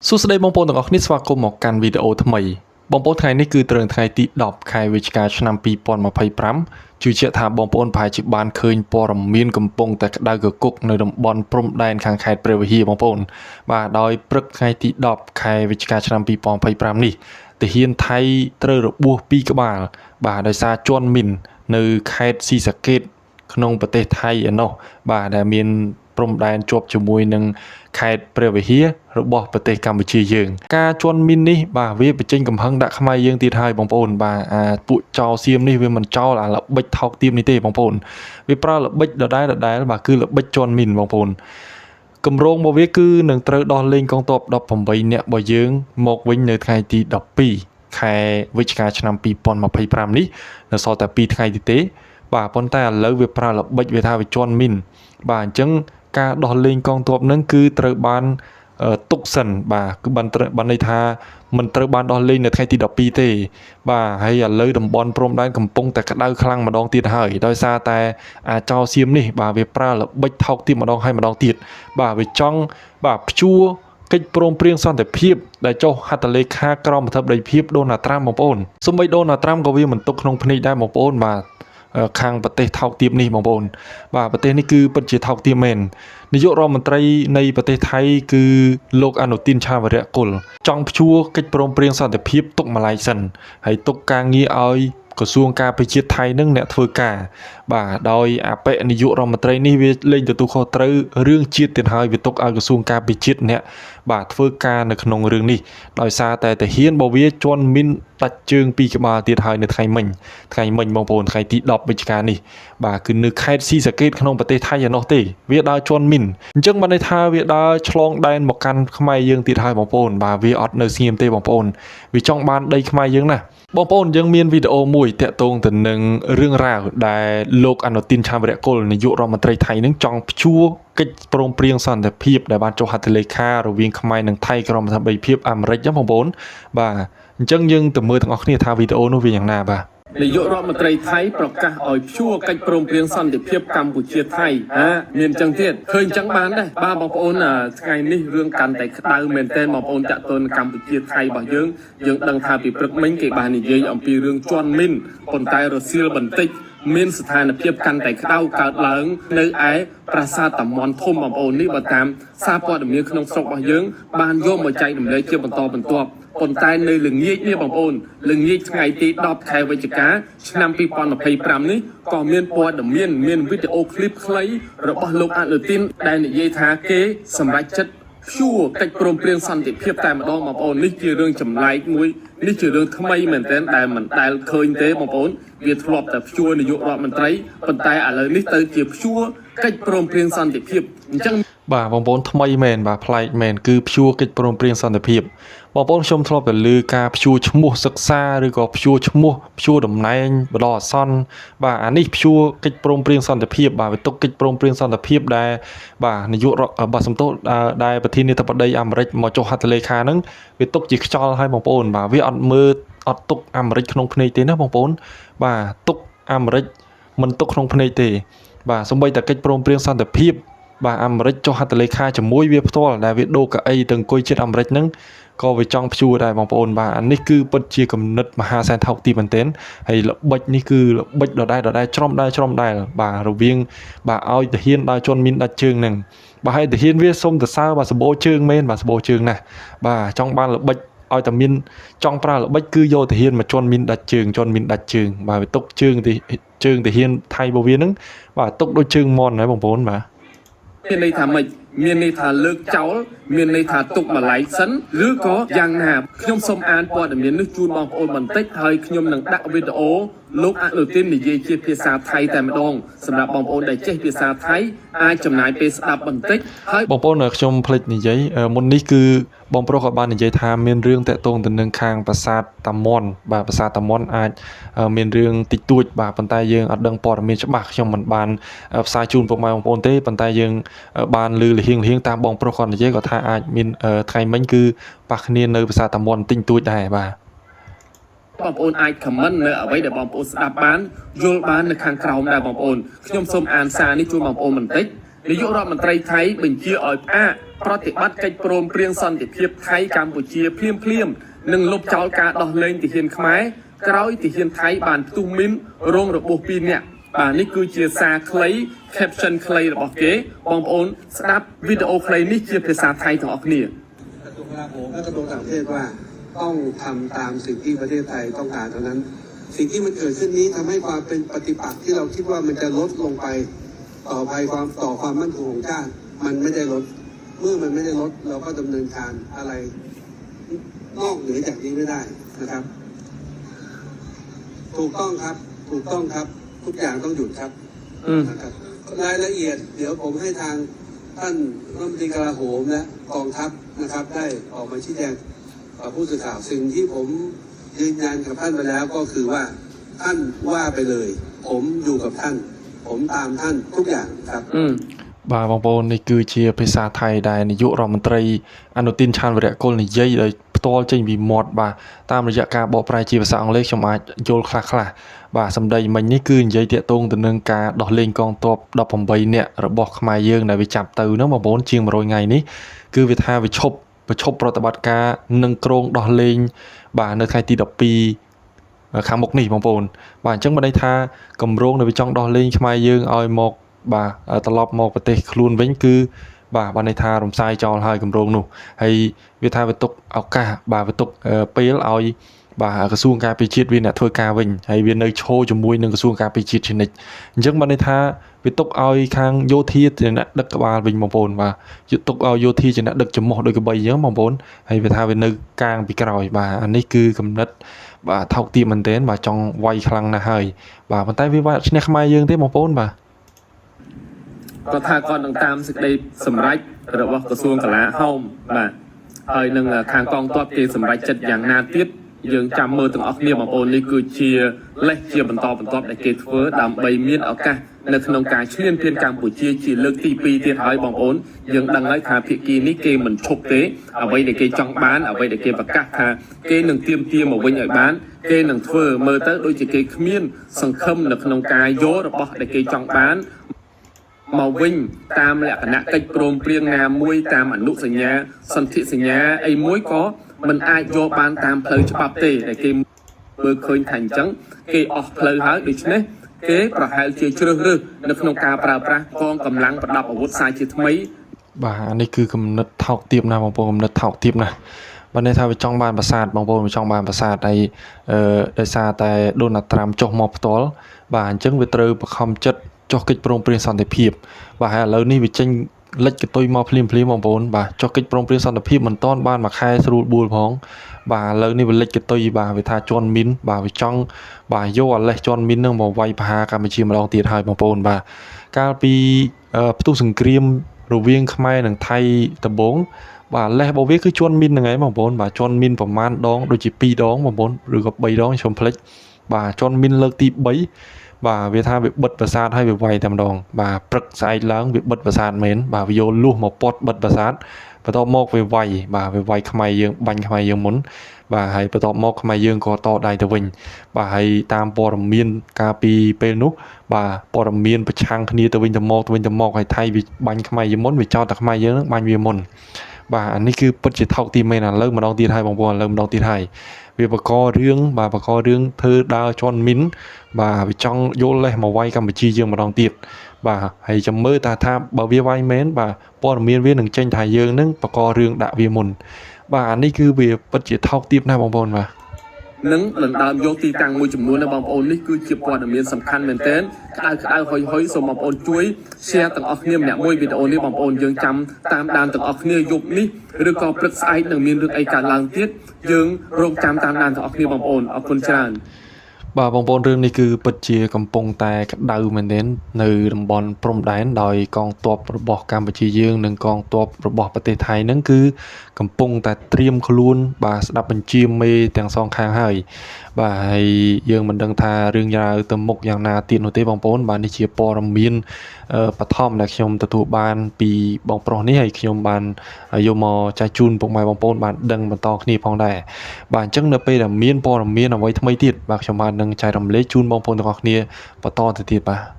សួស្តីបងប្អូនទាំងអស់គ្នាស្វាគមន៍មកកាន់វីដេអូថ្មីបងប្អូនថ្ងៃនេះគឺត្រូវថ្ងៃទី10ខែវិច្ឆិកាឆ្នាំ2025ជឿជាក់ថាបងប្អូនប្រហែលជាបានឃើញព័ត៌មានកំពុងតែក្តៅគគុកនៅតំបន់ព្រំដែនខាងខេត្តព្រះវិហារបងប្អូនបាទដោយព្រឹកថ្ងៃទី10ខែវិច្ឆិកាឆ្នាំ2025នេះទាហានថៃត្រូវរបួសពីរក្បាលបាទដោយសារជន់មីននៅខេត្តស៊ីសាកេតក្នុងប្រទេសថៃឯណោះបាទដែលមានព្រំដែនជាប់ជាមួយនឹងខេត្តព្រះវិហាររបស់ប្រទេសកម្ពុជាយើងការជន់មីននេះបាទវាបញ្ចេញកំហឹងដាក់ខ្មែរយើងទៀតហើយបងប្អូនបាទអាពួកចោលសៀមនេះវាមិនចោលអាល្បិចថោកទាបនេះទេបងប្អូនវាប្រើល្បិចដដែលដដែលបាទគឺល្បិចជន់មីនបងប្អូនគម្រោងរបស់វាគឺនឹងត្រូវដោះលែងកងទ័ព18នាក់របស់យើងមកវិញនៅថ្ងៃទី12ខែវិច្ឆិកាឆ្នាំ2025នេះនៅសល់តែ2ថ្ងៃទៀតទេបាទប៉ុន្តែឥឡូវវាប្រើល្បិចវាថាវាជន់មីនបាទអញ្ចឹងការដោះលែងកងទ័ពនឹងគឺត្រូវបានទុកសិនបាទគឺបានត្រូវបានន័យថាមិនត្រូវបានដោះលែងនៅថ្ងៃទី12ទេបាទហើយឥឡូវតំបន់ព្រំដែនកំពុងតែក្តៅខ្លាំងម្ដងទៀតហើយដោយសារតែអាចោសៀមនេះបាទវាប្រើល្បិចថោកទាបម្ដងហើយម្ដងទៀតបាទវាចង់បាទព្យួរកិច្ចព្រមព្រៀងសន្តិភាពដែលចុះហត្ថលេខាក្រមអធិបតីភាពដូណាល់ត្រាំបងប្អូនសូម្បីដូណាល់ត្រាំក៏វាមិនទុកក្នុងភ្នែកដែរបងប្អូនបាទខាងប្រទេសថោកទាបនេះបងប្អូនបាទប្រទេសនេះគឺពិតជាថោកទាបមែននាយករដ្ឋមន្ត្រីនៃប្រទេសថៃគឺលោកអនុទិនឆាវរៈគុលចង់ព្យួរកិច្ចព្រមព្រៀងសន្តិភាពទុកម្លាយសិនហើយទុកការងារឲ្យក្រសួងការពារជាតិថៃនឹងអ្នកធ្វើការបាទដោយអបិនាយករដ្ឋមន្ត្រីនេះវាលែងទទួលខុសត្រូវរឿងជាតិទៀតហើយវាទុកឲ្យក្រសួងការពារជាតិអ្នកបាទធ្វើការនៅក្នុងរឿងនេះដោយសារតែទាហានរបស់វាជន់មីនដាច់ជើងពីរក្បាលទៀតហើយនៅថ្ងៃមិញថ្ងៃមិញបងប្អូនថ្ងៃទី10វិច្ឆិកានេះបាទគឺនៅខេត្តស៊ីសាកេតក្នុងប្រទេសថៃឯណោះទេវាដើរជន់មីនអញ្ចឹងបានន័យថាវាដើរឆ្លងដែនមកកាន់ខ្មែរយើងទៀតហើយបងប្អូនបាទវាអត់នៅស្ងៀមទេបងប្អូនវាចង់បានដីខ្មែរយើងណាបងប្អូនយើងមានវីដេអូមួយតាក់ទងទៅនឹងរឿងរ៉ាវដែលលោកអនុទិនឆានវរៈគុលនាយករដ្ឋមន្ត្រីថៃនឹងចង់ព្យួរកិច្ចព្រមព្រៀងសន្តិភាពដែលបានចុះហត្ថលេខារវាងខ្មែរនិងថៃក្រមអធិបតីភាពអាមេរិកហ្នឹងបងប្អូនបាទអញ្ចឹងយើងទៅមើលទាំងអស់គ្នាថាវីដេអូនោះវាយ៉ាងណាបាទ នាយករដ្ឋមន្ត្រីថៃប្រកាសឲ្យព្យួរកិច្ចព្រមព្រៀងសន្តិភាពកម្ពុជាថៃហាមានចឹងទៀតឃើញចឹងបានដែរបាទបងប្អូនអាថ្ងៃនេះរឿងកាន់តែក្តៅមែនទែនបងប្អូនតាក់ទងកម្ពុជាថៃរបស់យើងយើងដឹងថាពីព្រឹកមិញគេបាននិយាយអំពីរឿងជន់មីនប៉ុន្តែរសៀលបន្តិចមានស្ថានភាពកាន់តែក្តៅកើតឡើងនៅឯប្រាសាទតាមាន់ធំបងប្អូននេះបើតាមសារព័ត៌មានក្នុងស្រុករបស់យើងបានយកមកចែករំលែកជាបន្តបន្ទាប់ប៉ុន្តែនៅល្ងាចនេះបងប្អូនល្ងាចថ្ងៃទី10ខែវិច្ឆិកាឆ្នាំ2025នេះក៏មានព័ត៌មានមានវីដេអូឃ្លីបខ្លីរបស់លោកអនុទិនដែលនិយាយថាគេសម្រេចចិត្តព្យួរកិច្ចព្រមព្រៀងសន្តិភាពតែម្ដងបងប្អូននេះជារឿងចម្លែកមួយនេះជារឿងថ្មីមែនទែនដែលមិនដែលឃើញទេបងប្អូនវាធ្លាប់តែព្យួរនាយករដ្ឋមន្ត្រីប៉ុន្តែឥឡូវនេះទៅជាព្យួរកិច្ចព្រមព្រៀងសន្តិភាពអញ្ចឹង បាទបងប្អូនថ្មីមែនបាទប្លែកមែនគឺព្យួរកិច្ចព្រមព្រៀងសន្តិភាពបងប្អូនខ្ញុំធ្លាប់តែឮការព្យួរឈ្មោះសិក្សាឬក៏ព្យួរឈ្មោះព្យួរតំណែងបណ្ដោះអាសន្នបាទអានេះព្យួរកិច្ចព្រមព្រៀងសន្តិភាពបាទវាទុកកិច្ចព្រមព្រៀងសន្តិភាពដែលបាទនាយករដ្ឋបាទសំទោសដែលប្រធានាធិបតីអាមេរិកមកចុះហត្ថលេខាហ្នឹងវាទុកជាខ្យល់ឲ្យបងប្អូនបាទវាអត់មើលអត់ទុកអាមេរិកក្នុងភ្នែកទេណាបងប្អូនបាទទុកអាមេរិកមិនទុកក្នុងភ្នែកទេបាទសូម្បីតែកិច្ចព្រមព្រៀងសន្តិភាពបាទអាមេរិកចុះហត្ថលេខាជាមួយវាផ្ទាល់ដែលវាដូរកៅអីទៅអង្គុយជាតិអាមេរិកហ្នឹងក៏វាចង់ព្យួរដែរបងប្អូនបាទអានេះគឺពិតជាគំនិតមហាសែនថោកទីមែនទែនហើយល្បិចនេះគឺល្បិចដដែលដដែលច្រំដែរច្រំដែរបាទរវាងបាទឲ្យទាហានដើរជន់មីនដាច់ជើងហ្នឹងបាទហើយទាហានវាសុំទៅសើបាទសបោជើងមែនបាទសបោជើងណាស់បាទចង់បានល្បិចឲ្យតែមានចង់ប្រើល្បិចគឺយកទាហានមកជន់មីនដាច់ជើងជន់មីនដាច់ជើងបាទវាទុកជើងទីជើងទាហានថៃរបស់វាហ្នឹងបាទទុកដូចជើងមន់ហើយបងប្អូនបាទ មានន័យថាម៉េចមានន័យថាលើកចោលមានន័យថាទុកម្លាយសិនឬក៏យ៉ាងណាខ្ញុំសូមអានព័ត៌មាននេះជូនបងប្អូនបន្តិចហើយខ្ញុំនឹងដាក់វីដេអូលោកអនុទិននិយាយជាភាសាថៃតែម្ដងសម្រាប់បងប្អូនដែលចេះភាសាថៃអាចចំណាយពេលស្ដាប់បន្តិចហើយ បងប្អូនខ្ញុំភ្លេចនិយាយមុននេះគឺបងប្រុសក៏បាននិយាយថាមានរឿងតាក់ទងទៅនឹងខាងប្រាសាទតាមាន់បាទប្រាសាទតាមាន់អាចមានរឿងតិចតួចបាទប៉ុន្តែយើងអត់ដឹងព័ត៌មានច្បាស់ខ្ញុំមិនបានផ្សាយជូនពុកម៉ែបងប្អូនទេប៉ុន្តែយើងបានឮលហៀងលហៀងតាមបងប្រុសគាត់និយាយគាត់ថាអាចមានថ្ងៃមិញគឺប៉ះគ្នានៅប្រាសាទតាមាន់តិចតួចដែរបាទ បងប្អូនអាច comment នៅអ្វីដែលបងប្អូនស្ដាប់បានយល់បាននៅខាងក្រោមដែរបងប្អូនខ្ញុំសូមអានសារនេះជូនបងប្អូនបន្តិច នាយករដ្ឋមន្ត្រីថៃបញ្ជាឲ្យផ្អាកប្រតិបត្តិកិច្ចព្រមព្រៀងសន្តិភាពថៃកម្ពុជាភ្លាមភ្លាមៗនិងលុបចោលការដោះលែងទាហានខ្មែរក្រោយទាហានថៃបានផ្ទុះមីនរងរបួស2នាក់បាទនេះគឺជាសារខ្លី caption ខ្លីរបស់គេបងប្អូនស្ដាប់វីដេអូខ្លីនេះជាភាសាថៃទាំងអស់គ្នា กระทรวงกลาโหมและกระทรวงต่างประเทศว่าต้องทำตามสิ่งที่ประเทศไทยต้องการเท่านั้น สิ่งที่มันเกิดขึ้นนี้ทำให้ความเป็นปฏิปักษ์ที่เราคิดว่ามันจะลดลงไปต่อภัยความต่อความมั่นคงของชาติ มันไม่ได้ลด เมื่อมันไม่ได้ลดเราก็ดำเนินการอะไรนอกเหนือจากนี้ไม่ได้นะครับ ถูกต้องครับ ถูกต้องครับ ทุกอย่างต้องหยุดครับ อืม นะครับรายละเอียดเดี๋ยวผมให้ทางท่านรัฐมนตรีกลาโหมและกองทัพนะครับ ได้ออกมาชี้แจงกับผู้สื่อข่าวสิ่งที่ผมยืนยันกับท่านไปแล้วก็คือว่าท่านว่าไปเลย ผมอยู่กับท่าน ผมตามท่านทุกอย่างครับ อืม បាទបងប្អូននេះគឺជាភាសាថៃដែលនាយករដ្ឋមន្ត្រីអនុទិនឆានវរៈគុលនិយាយដោយផ្ទាល់ចេញពីមាត់បាទតាមរយៈការបកប្រែជាភាសាអង់គ្លេសខ្ញុំអាចយល់ខ្លះខ្លះៗបាទសម្ដីមិញនេះគឺនិយាយតាក់ទងទៅនឹងការដោះលែងកងទ័ព18នាក់របស់ខ្មែរយើងដែលវាចាប់ទៅហ្នឹងបងប្អូនជាង100ថ្ងៃនេះគឺវាថាវាឈប់បញ្ឈប់ប្រតិបត្តិការនិងគ្រោងដោះលែងបាទនៅថ្ងៃទី12ខាងមុខនេះបងប្អូនបាទអញ្ចឹងបានន័យថាកម្រងដែលវាចង់ដោះលែងខ្មែរយើងឲ្យមកបាទត្រឡប់មកប្រទេសខ្លួនវិញគឺបាទបានន័យថារំសាយចោលហើយកម្រងនោះហើយវាថាវាទុកឱកាសបាទវាទុកពេលឲ្យបាទក្រសួងការពារជាតិវាអ្នកធ្វើការវិញហើយវានៅឈរជាមួយនឹងក្រសួងការពារជាតិជានិច្ចអញ្ចឹងបានន័យថាវាទុកឲ្យខាងយោធាជាអ្នកដឹកក្បាលវិញបងប្អូនបាទទុកឲ្យយោធាជាអ្នកដឹកច្រមុះដូចក្របីអញ្ចឹងបងប្អូនហើយវាថាវានៅកាងពីក្រោយបាទអានេះគឺកំណត់បាទថោកទាបមែនទែនបាទចង់វាយខ្លាំងណាស់ហើយបាទប៉ុន្តែវាវាយអត់ឈ្នះខ្មែរយើងទេបងប្អូនបាទ គាត់ថាគាត់នឹងតាមសេចក្តីសម្រេចរបស់ក្រសួងកលាហោមបាទហើយនឹងខាងកងទ័ពគេសម្រេចចិត្តយ៉ាងណាទៀតយើងចាំមើលទាំងអស់គ្នាបងប្អូននេះគឺជាលេសជាបន្តបន្ទាប់ដែលគេធ្វើដើម្បីមានឱកាសនៅក្នុងការឈ្លានពានកម្ពុជាជាលើកទី2ទៀតហើយបងប្អូនយើងដឹងហើយថាភាគីនេះគេមិនឈប់ទេអ្វីដែលគេចង់បានអ្វីដែលគេប្រកាសថាគេនឹងទៀមទាមកវិញឲ្យបានគេនឹងធ្វើមើលទៅដូចជាគេគ្មានសង្ឃឹមនៅក្នុងការយករបស់ដែលគេចង់បាន មកវិញតាមលក្ខណៈកិច្ចព្រមព្រៀងណាមួយតាមអនុសញ្ញាសន្ធិសញ្ញាអីមួយក៏មិនអាចយកបានតាមផ្លូវច្បាប់ទេដែលគេមើលឃើញថាអញ្ចឹងគេអស់ផ្លូវហើយដូច្នេះគេប្រហែលជាជ្រើសរើសនៅក្នុងការប្រើប្រាស់កងកម្លាំងប្រដាប់អាវុធសាជាថ្មី បាទអានេះគឺគំនិតថោកទាបណាស់បងប្អូនគំនិតថោកទាបណាស់បាទន័យថាវាចង់បានប្រាសាទបងប្អូនវាចង់បានប្រាសាទហើយអឺដោយសារតែដូណាល់ត្រាំចុះមកផ្ទាល់បាទអញ្ចឹងវាត្រូវបខំចិត្តចុះកិច្ចព្រមព្រៀងសន្តិភាពបាទហើយឥឡូវនេះវាចេញលិចកតុយមកភ្លាមភ្លាមបងប្អូនបាទចុះកិច្ចព្រមព្រៀងសន្តិភាពមិនទាន់បានមួយខែស្រួលបួលផងបាទឥឡូវនេះវាលិចកតុយបាទវាថាជន់មីនបាទវាចង់បាទយកអាលេសជន់មីននឹងមកវាយប្រហារកម្ពុជាម្ដងទៀតហើយបងប្អូនបាទកាលពីផ្ទុះសង្គ្រាមរវាងខ្មែរនិងថៃដំបូងបាទលេសរបស់វាគឺជន់មីនហ្នឹងឯងបងប្អូនបាទជន់មីនប្រមាណដងដូចជា2ដងបងប្អូនឬក៏3ដងខ្ញុំភ្លេចបាទជន់មីនលើកទី3បាទវាថាវាបិទប្រាសាទហើយវាវាយតែម្ដងបាទព្រឹកស្អែកឡើងវាបិទប្រាសាទមែនបាទវាយកលួសមកពត់បិទប្រាសាទបន្ទាប់មកវាវាយបាទវាវាយខ្មែរយើងបាញ់ខ្មែរយើងមុនបាទហើយបន្ទាប់មកខ្មែរយើងក៏តដៃទៅវិញបាទហើយតាមព័ត៌មានកាលពីពេលនោះបាទព័ត៌មានប្រឆាំងគ្នាទៅវិញទៅមកទៅវិញទៅមកហើយថៃវាបាញ់ខ្មែរយើងមុនវាចោទតែខ្មែរយើងនឹងបាញ់វាមុនបាទអានេះគឺពិតជាថោកទីមែនឥឡូវម្ដងទៀតហើយបងប្អូនឥឡូវម្ដងទៀតហើយវាបករឿងបាទបករឿងធ្វើដើរជន់មីនបាទវាចង់យកលេសមកវាយកម្ពុជាយើងម្ដងទៀតបាទហើយចាំមើលថាថាបើវាវាយមែនបាទព័ត៌មានវានឹងចេញថាយើងនឹងបករឿងដាក់វាមុនបាទអានេះគឺវាពិតជាថោកទាបណាស់បងប្អូនបាទ និងដណ្ដើមយកទីតាំងមួយចំនួនណាបងប្អូននេះគឺជាព័ត៌មានសំខាន់មែនទែនក្តៅក្តៅហុយហុយសូមបងប្អូនជួយ share ទាំងអស់គ្នាម្នាក់មួយវីដេអូនេះបងប្អូនយើងចាំតាមដានទាំងអស់គ្នាយប់នេះឬក៏ព្រឹកស្អែកនឹងមានរឿងអីកើតឡើងទៀតយើងរងចាំតាមដានទាំងអស់គ្នាបងប្អូនអរគុណច្រើន បាទបងប្អូនរឿងនេះគឺពិតជាកំពុងតែក្តៅមែនទែននៅតំបន់ព្រំដែនដោយកងទ័ពរបស់កម្ពុជាយើងនិងកងទ័ពរបស់ប្រទេសថៃហ្នឹងគឺកំពុងតែត្រៀមខ្លួនបាទស្ដាប់បញ្ជាមេទាំងសងខាងហើយបាទហើយយើងមិនដឹងថារឿងរ៉ាវទៅមុខយ៉ាងណាទៀតនោះទេបងប្អូនបាទនេះជាព័ត៌មានបឋមដែលខ្ញុំទទួលបានពីបងប្រុសនេះហើយខ្ញុំបានយកមកចែកជូនពុកម៉ែបងប្អូនបានដឹងបន្តគ្នាផងដែរបាទអញ្ចឹងនៅពេលដែលមានព័ត៌មានអ្វីថ្មីទៀតបាទខ្ញុំបាននឹងចែករំលែកជូនបងប្អូនទាំងអស់គ្នាបន្តទៅទៀតបាទ។